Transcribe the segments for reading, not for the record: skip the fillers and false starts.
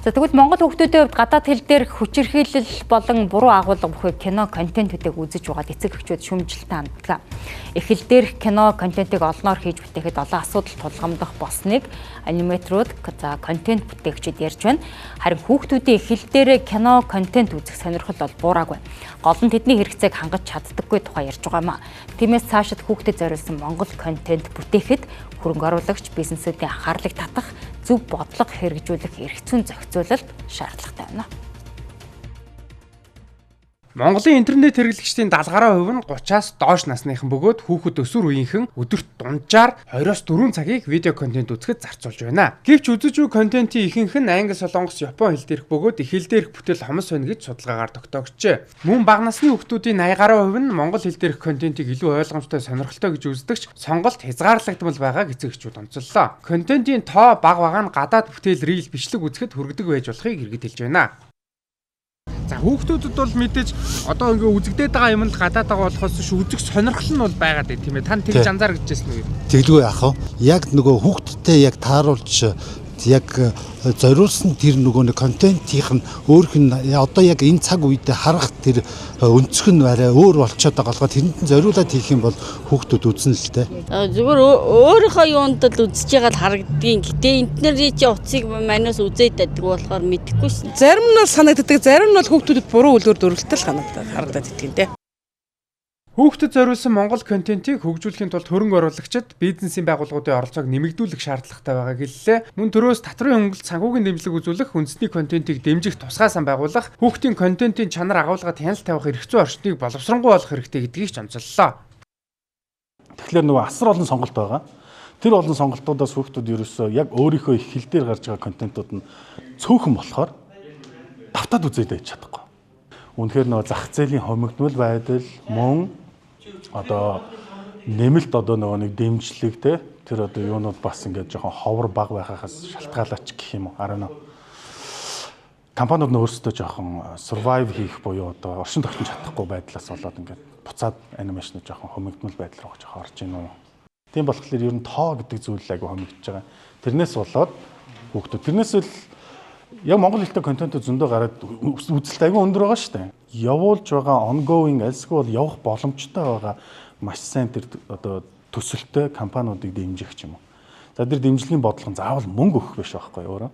За, тэгвэл Монгол хүүхдүүдийн хувьд гадаад хэл дээр хүчирхийлэл болон буруу агуулга бүхий кино контентуудыг үзэж байгаад эцэг эхчүүд шүүмжлэлтэй ханддаг. Их хэл дээрх кино контентыг олноор хийж бүтээхэд олон асуудал тулгамдах болсныг аниматорууд, за, контент бүтээгчид ярьж байна. Харин хүүхдүүдийн их хэл дээрээ кино контент үзэх сонирхол бол буураагүй. Гол нь тэдний хэрэгцээг хангаж чаддаггүй тухай ярьж байгаа юм а. Тиймээс цаашид хүүхдэд зориулсан монгол контент бүтээхэд хөрөнгө оруулагч бизнесүүдийн анхаарлыг татах зөв бодлого хэрэгжүүлэх эрх зүйн зохицуулалт шаардлагатай байна. Монголын интернет хэрэглэгчдийн 70 гаруй хувь нь 30-аас доош насныхан бөгөөд хүүхэд өсвөр үеийнхэн өдөрт дунджаар 2-4 цагийг видео контент үзэхэд зарцуулж байна. Гэвч үзэж буй контентын ихэнх нь англи, солонгос, япон хэл дээрх бөгөөд их хэл дээрх бүтээл хомос байна гэж судалгаагаар тогтоогчээ. Мөн бага насны хүүхдүүдийн 80 гаруй хувь нь монгол хэл дээрх контентыг илүү ойлгомжтой, сонирхолтой гэж үздэгч сонголт хязгаарлагдмал байгааг эцэг эхчүүд онцоллоо. Контентын тоо бага байгаа нь гадаад бүтээл, reel, бичлэг үзэхэд хүргэдэг байж болохыг иргэд хэлж байна. За, хүүхдүүдэд бол мэдээж одоо ингээ үзэгдээд байгаа юм л гадаад байгаа болохоос биш, үзэх сонирхол нь бол байгаад байна, тийм ээ. Та тэгж анзаарч ирсэн үү? Тэгэлгүй яах вэ? Яг нөгөө хүүхдтэй яг тааруулж, яг зориулсан тэр нөгөө нэг контентийнх нь өөрх нь одоо яг энэ цаг үед харах тэр өнцөг нь арай өөр болчиход байгаа болохоор тэрэнд нь зориулаад хийх юм бол хүүхдүүд үзнэ л дээ. Зүгээр өөрийнхөө юунд л үзэж байгаа л харагддгийн. Гэтэ интернетийн чи утсыг манаас үзээд байдаг болохоор мэдэхгүй шин. Зарим нь бол санагддаг, зарим нь бол хүүхдүүдэд буруу үлгэр дуурайлалтай л санагдаад харагдаад идэх юм те. Хүүхдэд зориулсан монгол контентийг хөгжүүлэхийн тулд хөрөнгө оруулагчид, бизнесийн байгууллагуудын оролцоог нэмэгдүүлэх шаардлагатай байгааг хэллээ. Мөн төрөөс татврын хөнгөлөлт, санхүүгийн дэмжлэг үзүүлэх, үндэсний контентийг дэмжих тусгай сан байгуулах, хүүхдийн контентын чанар агуулгад хяналт тавих эрх зүйн орчныг боловсронгуй болох хэрэгтэй гэдгийг ч онцоллоо. Тэгэхээр нөгөө асар олон сонголт байгаа. Тэр олон сонголтуудаас хүүхдүүд ерөөсөө яг өөрийнхөө их хэл дээр гарч байгаа контентууд нь цөөхөн болохоор давтаад үзээд байж чадахгүй. Үнэхээр нөгөө зах зээлийн хомигдмол байдал мөн одоо нэмэлт одоо нөгөө нэг дэмжлэг те, тэр одоо юунууд бас ингээд жоохон ховор баг байхаас шалтгаалаач гэх юм уу, 10 компаниуд нь өөрсдөө жоохон survive хийх буюу одоо оршин тогтнож чадахгүй байдлаас болоод ингээд буцаад animation жоохон хомигдмол байдал руу жоохон орж ийн үү. Тийм болохоор ер нь тоо гэдэг зүйл айгу хомигдож байгаа. Тэрнээс болоод хүүхдүүд, тэрнээс л яг монгол хэлтэй контентууд зөндөө гараад үзэлт айгүй өндөр байгаа шүү дээ. Явуулж байгаа ongoing альсгүй бол явах боломжтой байгаа маш сайн тэр одоо төсөлтөй компаниудыг дэмжих ч юм уу. За, тэр дэмжлэгийн бодлого нь заавал мөнгө өгөх биш байхгүй өөрөө.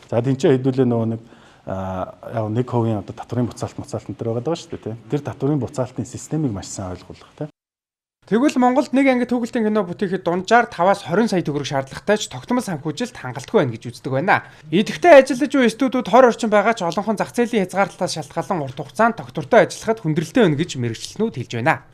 За, тэнцээ хэдүүлээ нөгөө нэг яг 1% одоо татварын буцаалт муцаалт энэ төр байгаа шүү дээ, тийм. Тэр татварын буцаалтын системийг маш сайн ойлгуулах, тийм. Тэгвэл Монголд нэг анги түүхэлтийн кино бүтээхэд дунджаар 5-аас 20 сая төгрөг шаардлагатай ч тогтмол санхүүжилт хангалтгүй байна гэж үздэг байна. Идэвхтэй ажиллаж буй студиуд 20 орчим байгаа ч олонхон зах зээлийн хязгаарлалтаас шалтгаалan урт хугацаанд тогтвортой ажиллахад хүндрэлтэй байна гэж мэргэжилтнүүд хэлж байна.